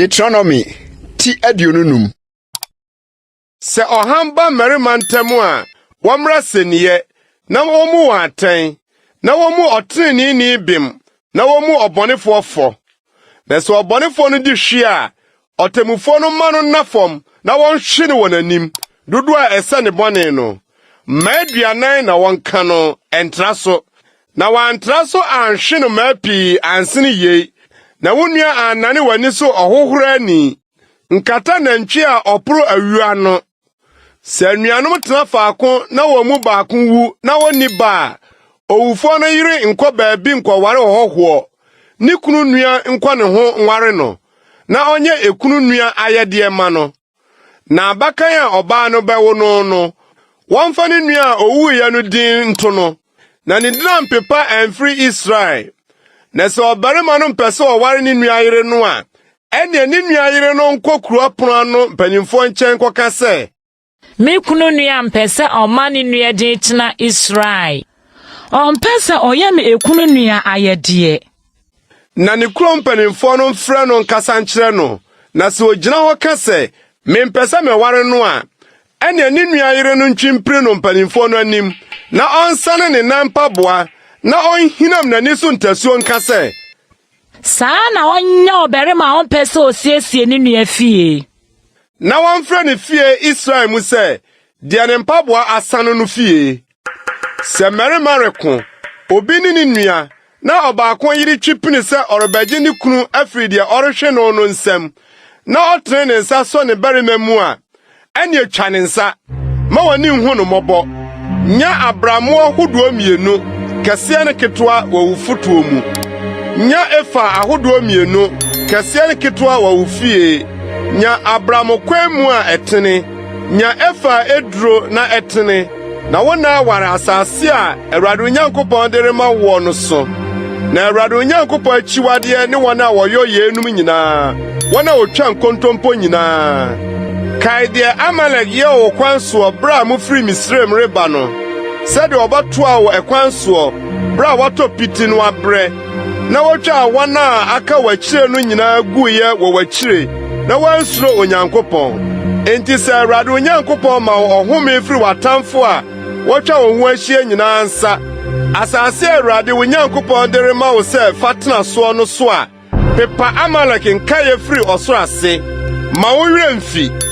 Deuteronomy ti 25. Sɛ ɔham ba mmarima ntam a, wɔmmra asɛnniiɛ, na wommu wɔn atɛn, na wommu ɔtreneeni bem na wommu ɔbɔnefoɔ fɔ. Na sɛ ɔbɔnefoɔ no di hwe a, ɔtemmufoɔ no mma no nna fam na wɔnhwe no wɔ n'anim, dodoɔ a ɛsɛ ne bɔne no. Mmaa 40 na wɔnka no, ɛntra so. Na wɔantra so anhwe no mmaa pii ansene yei, na wo nua annane w'ani so ɔhohorani. Nkata nantwi a ɔporo awi ano. Sɛ anuanom tena faako na wɔn mu baako wu na onni ba a, owufoɔ no yere nkɔ baabi nkɔware ɔhɔhoɔ, ne kunu nua nkɔ ne ho nware no, na ɔnyɛ ekunu nua ayɛdeɛ mma no. Na abakan a ɔbaa no bɛwo no no, wɔmfa ne nua a owuiɛ no din nto no, na ne din ampepa amfiri Israel. Na sɛ ɔbarima no mpɛ sɛ ɔware ne nua yere no a, ɛnneɛ ne nua yere no nkɔ kuro apono ano mpanimfoɔ nkyɛn nkɔka sɛ, Me kunu nua mpɛ sɛ ɔma ne nua din tena Israel. Ɔmpɛ sɛ ɔyɛ me ekunu nua ayɛdeɛ. Na ne kurom mpanimfoɔ no mfrɛ no nkasa nkyerɛ no, na sɛ ogyina hɔ ka sɛ, Mempɛ sɛ meware no a, ɛnneɛ ne nua yere no ntwe mpini no mpanimfoɔ no anim, na ɔnsane ne nan mpaboa, na ɔnhinam n'ani so ntasuo nka sɛ, Saa na ɔnyɛ ɔbarima a ɔmpɛ sɛ osiesie ne nua fie. Na wɔmfrɛ ne fie Israel mu sɛ, Deɛ ne mpaboa asane no fie. Sɛ mmarima reko, obi ne ne nua, na ɔbaako yere twe pini sɛ ɔrebɛgye ne kunu afiri deɛ ɔrehwe no no nsam, na ɔtene ne nsa sɔ ne barima mu a, ɛnneɛ twa ne nsa. Mma w'ani nhu no mmɔbɔ. Nya abrammoɔ hodoɔ mmienu, kɛseɛ ne ketewa, wɔ wo fotoɔ mu. Nya efa ahodoɔ mmienu, kɛseɛ ne ketewa, wɔ wo fie. Nya abrammo kwan mu a ɛtene. Nya efa a eduro na ɛtene, na wo nna aware asase a Awurade wo Nyankopɔn de rema woɔ no so. Na Awurade wo Nyankopɔn akyiwadeɛ ne wɔn a wɔyɔ yeinom nyinaa, wɔn a wɔtwa nkontompo nyinaa. Kae deɛ Amalek yɛɛ wo kwan soɔ berɛ a mofiri Misraim reba no, sɛdeɛ ɔbɛtoaa wo ɛkwan soɔ berɛ a woatɔ piti no abrɛ, na wotwaa wɔn a aka w'akyire no nyinaa guiɛ wɔ w'akyire, na woansuro Onyankopɔn. Enti sɛ Awurade wo Nyankopɔn ma wo ɔhome firi w'atamfo a wɔatwa wo ho ahyia nyinaa nsa, asase a Awurade wo Nyankopɔn de rema wo sɛ fa tena soɔ no so a, Pepa Amalek nkaeɛ firi ɔsoro ase. Mma wo werɛ mfi.